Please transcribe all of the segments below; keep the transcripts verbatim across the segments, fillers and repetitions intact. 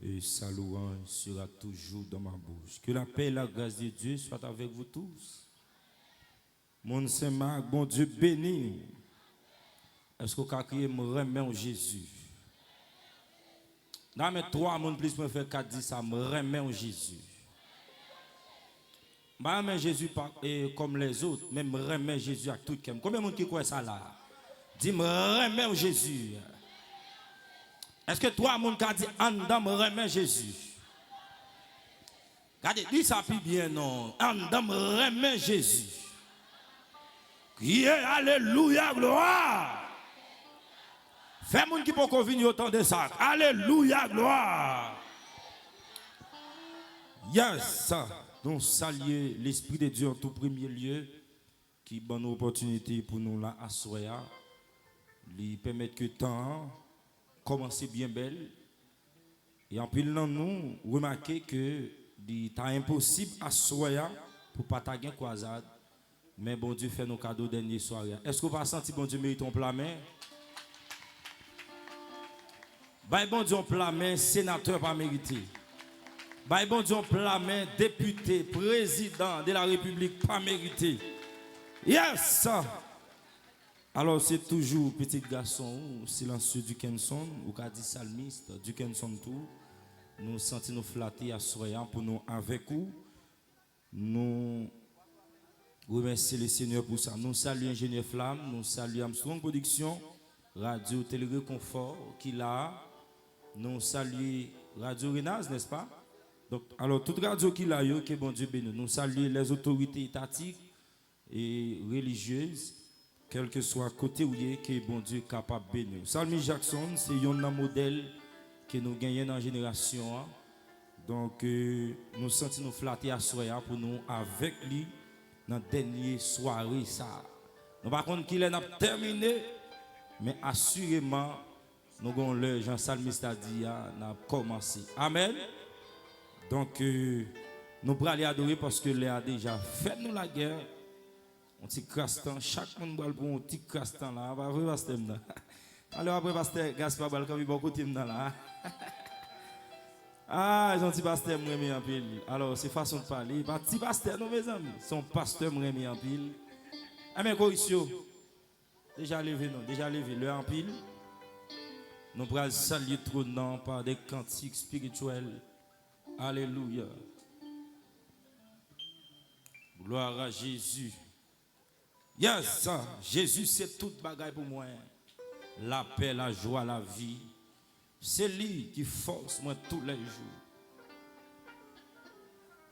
et sa louange sera toujours dans ma bouche. Que la paix et la grâce de Dieu soient avec vous tous. Moun Senmak, Bondye beni w. Èske w ka kriye, "M renmen w, Jezi"? Nan men twa moun plis mwen fè kat di sa, "M renmen w, Jezi". M pa renmen Jezi pa, e, kòm lèzòt, men m renmen Jezi ak tout kè m. Konbyen moun ki kwè sa la? Di, "M renmen w, Jezi". Èske twa moun ka di, "Anndan m renmen Jezi"? Gade, di sa pi byen non. Anndan m renmen Jezi. Kriye alelouya, glwa. Fè moun ki poko vini yo tande sa. Alelouya, glwa. Yes. Nou salye Lespri de Dye an tou premye lye ki ban nou opòtinite pou nou la aswè a. Li pèmèt ke tan an kòmanse byen bèl. E anpil nan nou remake ke li ta enposib aswè a pou pa ta gen kwazad, men Bondye fè nou kado dènye sware a. Èske w pa santi Bondye merite yon pla men? Bay Bondye yon pla men, senatè pa merite. Bay Bondye yon pla men, depite, prezidan de la repiblik pa merite. Yes! Alò, se toujou pitit gason ou, silansye Duckenson, ou ka di salmis Duckenson tou. Nou santi nou flate aswè a pou nou avèk ou. Nou remèsye Lesenyè pou sa. Nou salye Enjenyè Flam, nou salye Armstrong Production, Radyo Tele Rekonfò ki la a. Nou salye Radyo Renaz, nèspa? Donk, alò, tout radyo ki la yo, ke Bondye beni w. Nou salye lèzotorite etatik, e relijyez, kèlkeswa kote w ye, ke Bondye kapab beni w. Salmis Jackson se yonn nan modèl ke nou genyen nan jenerasyon an. Donk, e, nou santi nou flate aswè a pou nou avèk li nan dènye sware sa a. Nou pa konn kilè n ap tèmine, men asireman, nou gon lè, jan salmis la di a, n ap kòmanse. Amèn. Donk, e, nou prale adore paske lè a deja fè nou lagè. Yon ti kras tan, chak moun pral pran yon ti kras tan la. Pa vre, pastè m nan? Talè apre pastè Gaspar pral kanpe bò kote m nan la. Ah, se yon ti pastè m renmen anpil. Alò, se fason l pale. Pa ti pastè non, mezanmi. Se yon pastè m renmen anpil. Enben, koris yo. Deja leve non, deja leve, lè anpil. Nou pral salye twòn nan pa de kantik espirityèl. Alelouya. Gloire à Jésus. Yes, Jezi se tout bagay pou mwen. Lapè, lajwa, lavi. Se li ki fòs mwen toulèjou.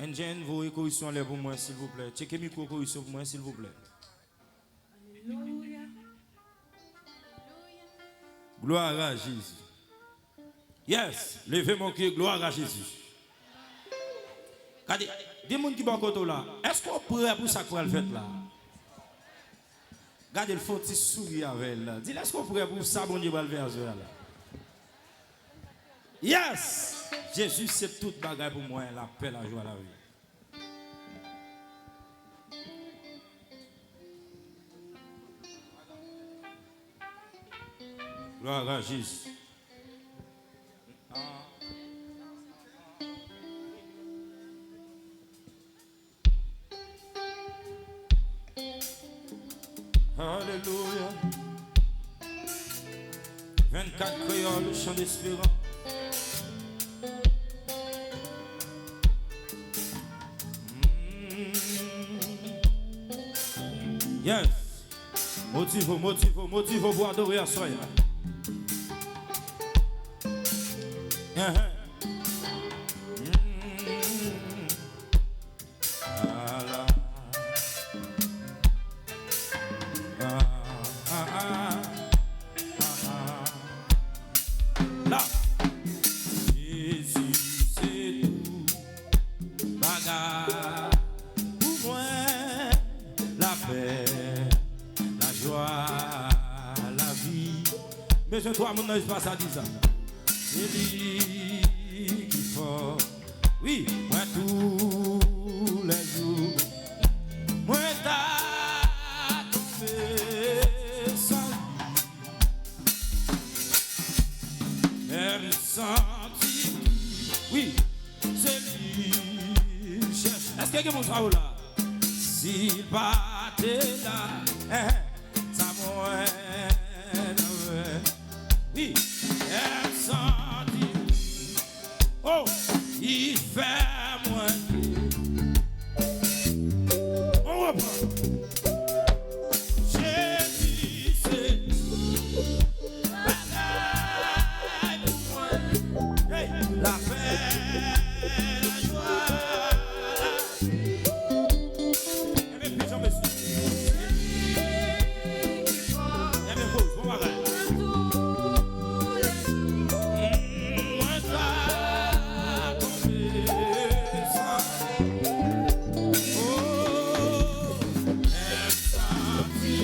Enjen, voye korisyon anlè pou mwen, silvouplè. Tcheke mikwo korisyon pou mwen, silvouplè. Alelouya. Gloire à Jésus. Yes, leve men w, kriye, "Gloire à Jésus." Gade, di moun ki bò kote w la, èske w prè pou sa k pral fèt la? Gade l, fè yon ti souri avè l la. Di l, èske w prè pou sa Bondye pral fè aswè a la? Yes! Jezi se tout bagay pou mwen, lapè, lajwa, lavi. Gloire à Jésus. Alelouya. Vennkat kreyòl, chan desperans. Mm. Yes. Motive w, motive w, motive w pou adore aswè a. Uh-huh. Mm. Ala. Ah, ah, ah, ah, ah. La. Jezi se tout bagay pou mwen, lapè, lajwa, lavi. M bezwen twa moun nan espas la di sa. Se li ki fò. Wi, mwen toulèjou, mwen ta tonbe san li. Lè m santi Wi, se li m chèche. Èske gen moun sa yo la? Si l pa te la, eh, sa mwen nan men. Wi, èm santi. Oh, li fè mwen. On reprann. Jezi se bagay pou mwen. Hey, lapè, lajwa, lavi. Enben, pijan, mesye. Enben, koz, bon bagay. Mwen ta tonbe san. Oh, èm santi.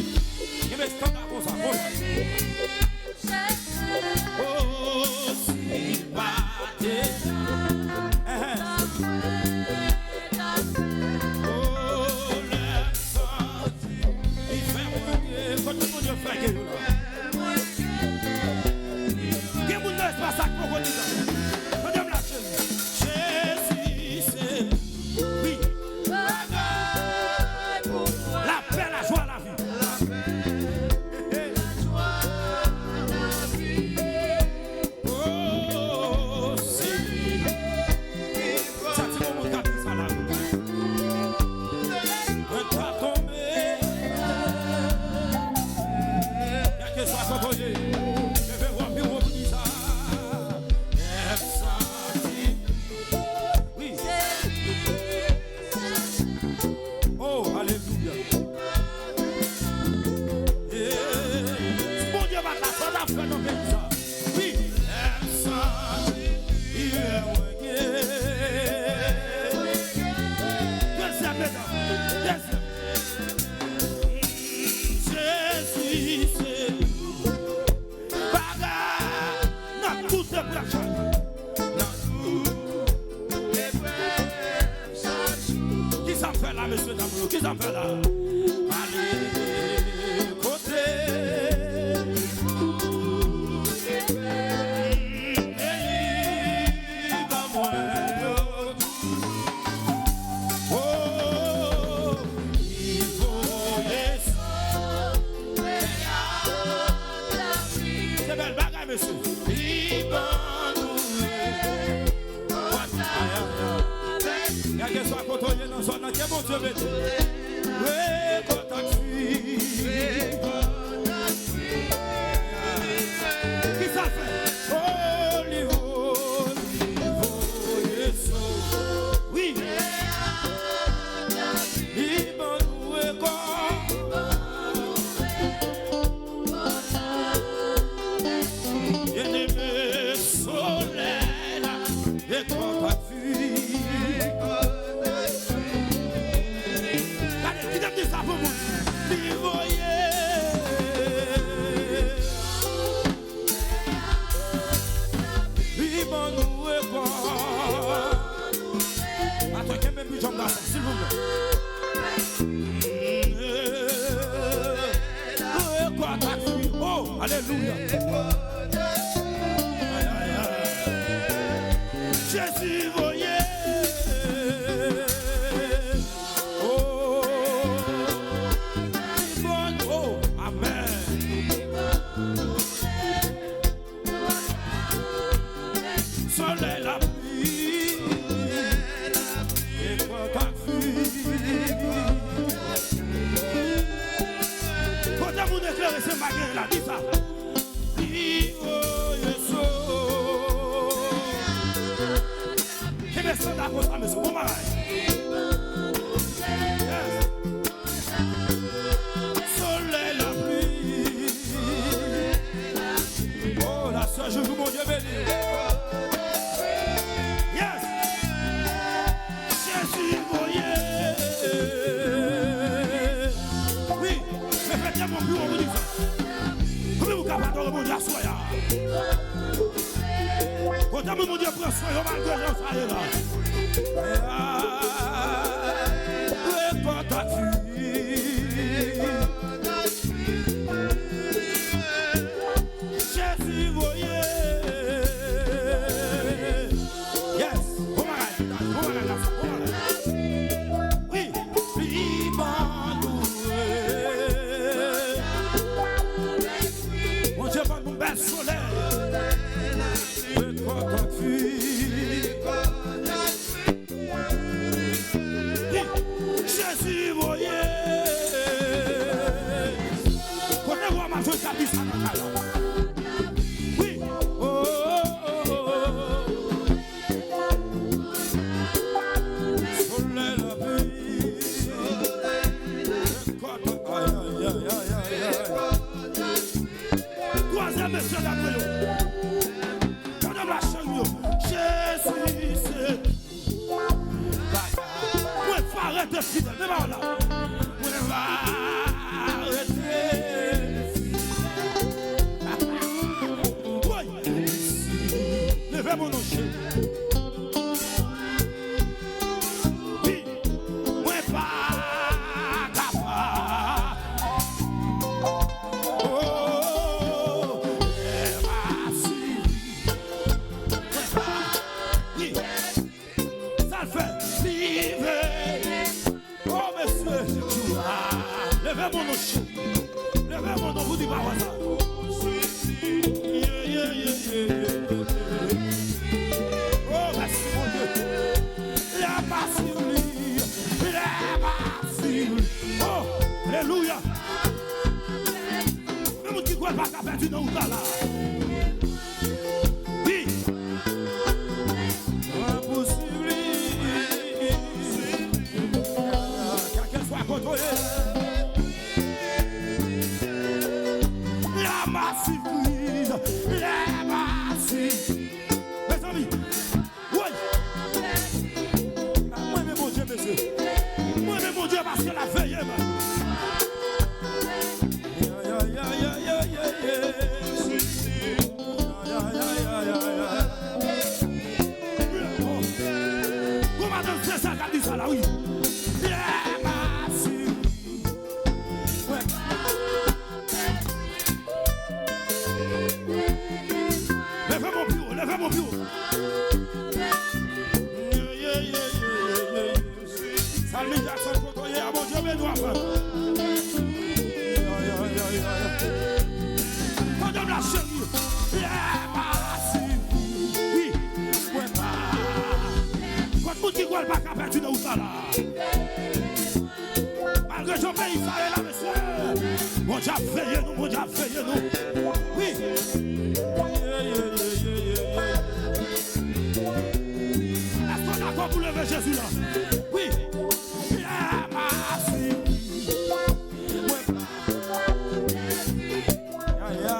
Enben, estanda konsa, konsa. Oh, si l pa te. Eh, eh. Oh, lè m santi li fè mwen ke, kote moun yo fè ke yo la? Gen moun nan espas sa k poko li la. Tande m la, cheri. Jezi se, wi. Lapè, lajwa, lavi. Oh, se li. Sa ti moun k ap di sa la. Mwen ta tonbe. Kèlkeswa kote w ye, leve vwa pi wo pou di sa. Èm santi. Wi. Oh, alelouya. Yeah. Si Bondye pa t la, sa w t ap fè nan peyi sa? Wi. Èm santi, li fè mwen gen. Dezyèm, medam. Dezyèm. Jezi se bagay nan tout eprèv chak jou. Nan tout eprèv chak jou. Kisa m fè la, mesye dam yo? Kisa m fè la? Ale kote. E li ban mwen yo. Oh, li voye solèy ak lapli. Se bèl bagay, mesye. Li ban nou rekòt avèk. Kèlkeswa kote w ye nan zòn nan, ke Bondye beni. Rekòt ak fwi. Kisa l fè? Oh, li vo-, li voye so. Wi. Li ban nou rekòt. Byeneme, solèy la, rekòt ak fwi. Gade, kite m di sa pou moun. Li voye. Li ban nou rekòt. Atò, kenbe pi djanm gason, silvouplè. Rekòt ak fwi. Oh, alelouya. Ay, ay, ay. Jezi voye. Oh, li ban, oh, amèn. Solèy, lapli, rekòt ak fwi. Kote moun eklere se magen la, di sa. Li voye so. Kenbe sanda konsa, mesye, bon bagay. Yes. Solèy, lapli. Oh, la sè Joujou, Bondye beni. Yes. Jezi voye. Wi, reflete mwen pi wo pou di sa. Konbyen moun k ap adore Bondye aswè a? Kontan moun Bondye pran swen yo malgre jan sa ye la. Rekòt ak fwi. Jezi voye. Yes. fidèl, men pawòl la. Mwen va rete fidèl. Woy! Leve men w non, cheri. Wi, mwen pa kapab. Oh, lè m asiz. Mwen pa. Wi. Sa l fè? Li veye. Oh, mesye. Ah, leve men w non, cheri. Leve men w non pou di pawòl sa. Yeah, yeah, yeah, yeah, yeah. Oh, mèsi, Bondye. Lè m asiz li. Lè m asiz li. Oh, alelouya. Men moun ki kwè l pa ka pèdi nan wout la la. Wi. Mwen pou swiv li. Kèlkeswa kote w ye. Lè m asiz Kris. Lè m asiz. Mezanmi. Woy! Mwen renmen Bondye, mesye. Mwen renmen Bondye paske l ap veye m. Gon madanm se sa k ap di sa la, wi. Lè m asiz. Leve men w pi wo, leve men w pi wo. Salmi Jackson, kote w ye a, Bondye beni w, frè. Tande m la, cheri. Lè m asiz. Wi, mwen pa. Kot moun ki kwè l pa ka pèdi nan wout la la? Malgre jan peyi sa ye la, mesye, Bondye ap veye nou, Bondye ap veye nou. Wi. Èske w dakò pou leve Jezi la? Wi. Lè m asiz. Mwen pa. Ya, ya.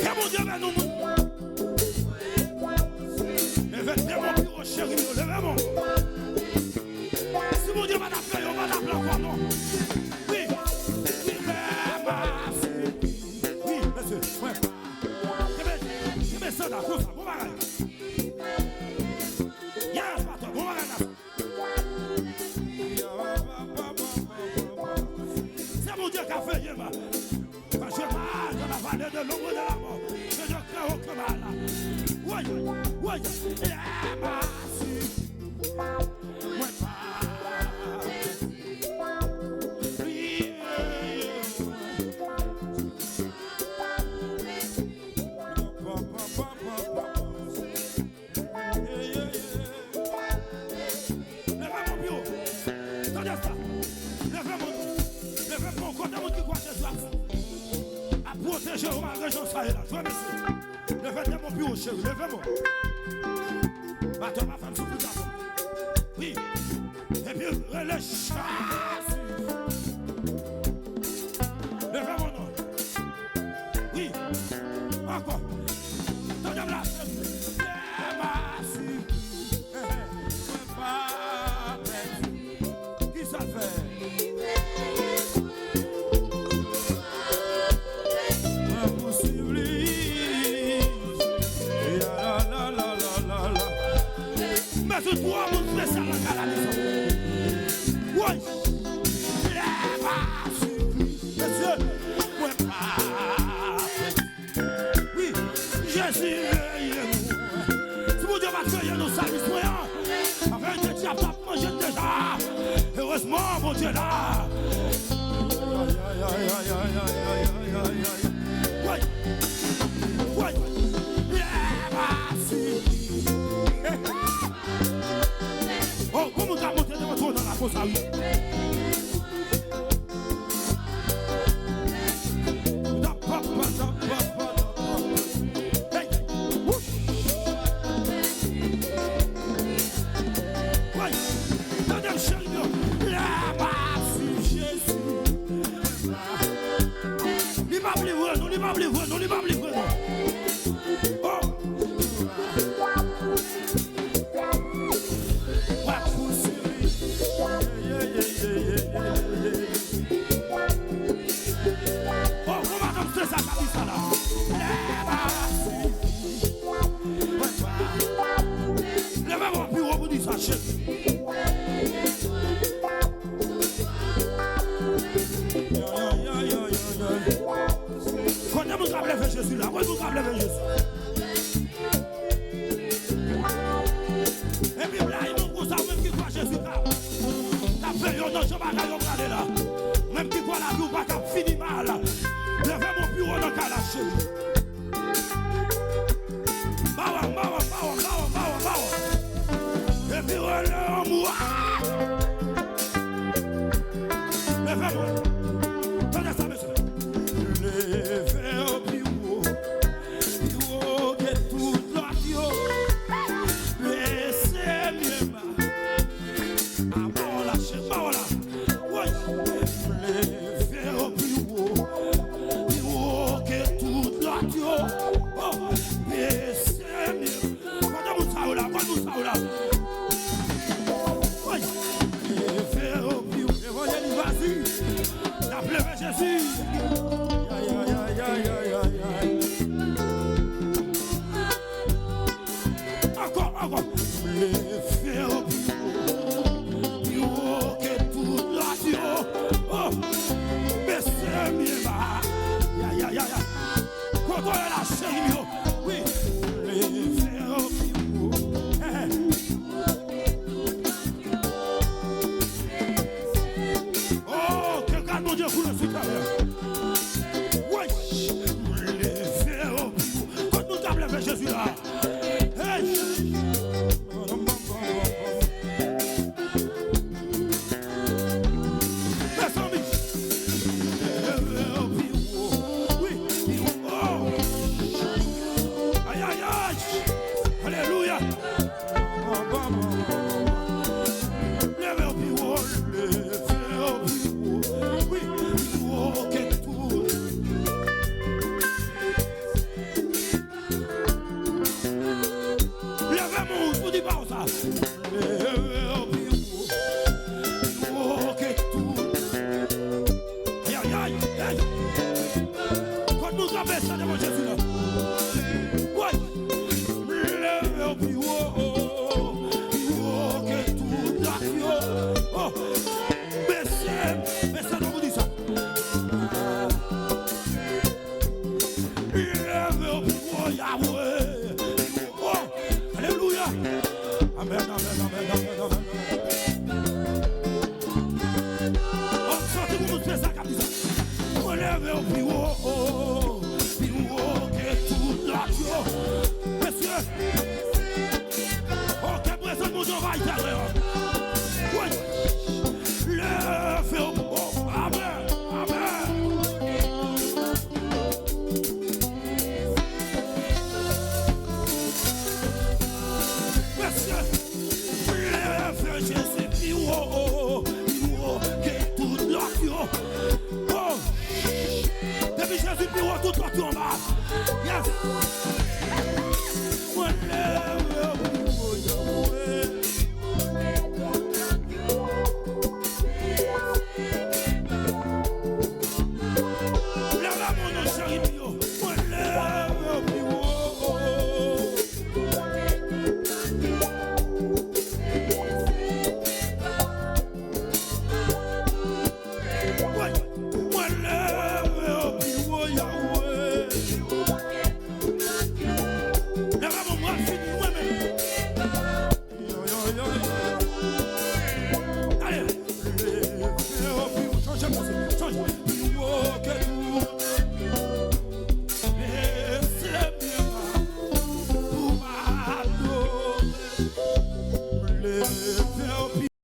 Ke Bondye beni nou, moun. Leve de men w pi wo, cheri m yo, leve men w. Si Bondye pa t ap fè yo, pa t ap la ankò, non. Wi, wi, lè m asiz. Wi, mesye, mwen. Kenbe, kenbe sanda, konsa, bon bagay. Yes, patwon, bon bagay, gason. Se Bondye k ap veye m. Quand j'ai mal dans la vallée de l'ombre de la mort, je ne crains aucun mal. Woy, woy, lè m asiz. Mwen pa. Leve men w pi wo. Tande sa. Leve men w. Leve men w. Kote moun ki kwè Jezi ap, ap pwoteje yo malgre jan sa ye la? Jwe, mesye. Leve men w pi wo, cheri. Leve men w. Batè pa fè m soufri, gason. Wi. Epi rele Jezi. Leve men w non. Wi. Ankò. Tande m la. Lè m asiz. Mwen pa pèdi. Kisa l fè? Mwen pou swiv li. Ya la la la la la la. Mèsi twa moun espesyal nan kay la, mezanmi. Woy! Lè m asiz. Mesye, mwen pa. Wi, Jezi veye nou. Si Bondye pa t veye nou, salmis mwen an, an verite dyab t ap manje n deja. Erezman, Bondye la. Woy, woy, lè m asiz. Oh, kòman w ka monte devan twòn nan la konsa, wi? Hey! Wouch! Woy! Tande m, cheri m yo. Lè m asiz Jezi. Li p ap livre nou, li p ap livre nou, li p ap Leve Jezi la. Kòman nou ka leve Jezi? Epi blayi nou konsa, ou menm ki kwè Jezi ka, ka fè yon nan jan bagay yo prale la. Ou menm ki kwè lavi w pa ka fini mal. Leve men w pi wo nan kay la, cheri. Bawa, bawa, bawa, bawa, bawa, bawa. Epi rele yon mo. Ah! Leve men w. Tande sa, mesye. Leve w pi wo. Pi wo ke tout lòt yo. Bese men ba. A, bawa la, cheri, bawa la. Woy. Leve w pi wo. Pi wo ke tout lòt yo. Oh, bese men. Kote moun sa yo la? Kote moun sa yo la? Woy. Leve w pi wo. Evanjelis, vas-y. N ap leve Jezi. Ay, ay, ay. Ankò, ankò. Leve w pi wo. Pi wo ke tout lòt yo. Oh. Bese men ba. Ay, ay, ay, ay. Kote w ye la, cheri m yo? Wi. Leve w pi wo. Eh, eh. Oh, ke gras Bondye koule sou tè a. Woy. Leve w pi wo. Kot nou t ap leve Jezi la? Hey! Mezanmi, leve w pi wo. Wi, pi wo. Ay, ay, ay. Alelouya. Leve w pi wo, leve w pi wo. Wi, pi wo ke tout. Leve men w pou di pa w sa. Leve w pi wo. Pi wo ke tout. Ay, ay, ay, ay. Kot nou kanpe sa devan Jezi la? Woy. Leve w pi wo. Pi wo ke tout lòt yo. Oh. Bese, bese non pou di sa. Leve w pi wo, Yahweh. Pi wo. Oh, alelouya. Amèn, amèn, amèn, amèn, amèn. Oh, santi pou moun peze sa k ap di sa. Mwen leve w pi wo, pi wo ke tout lòt yo. Mesye, oh, ke prezans Bondye anvayi tè a. Woy. Leve w. Oh, amèn. Amèn. Mesye, leve Jezi pi wo, pi wo ke tout lòt yo. Oh, depi Jezi pi wo, tout lòt yo anba. Yes. Mwen leve pi wo, Yahweh. Leve men w non, cheri m yo. Mwen leve pi wo. Mwen leve pi wo, Yahweh. Leve men w, mwen fini, mwen menm. Yo, yo, yo, yo. Ale. Leve w pi wo, chanje pase, chanje.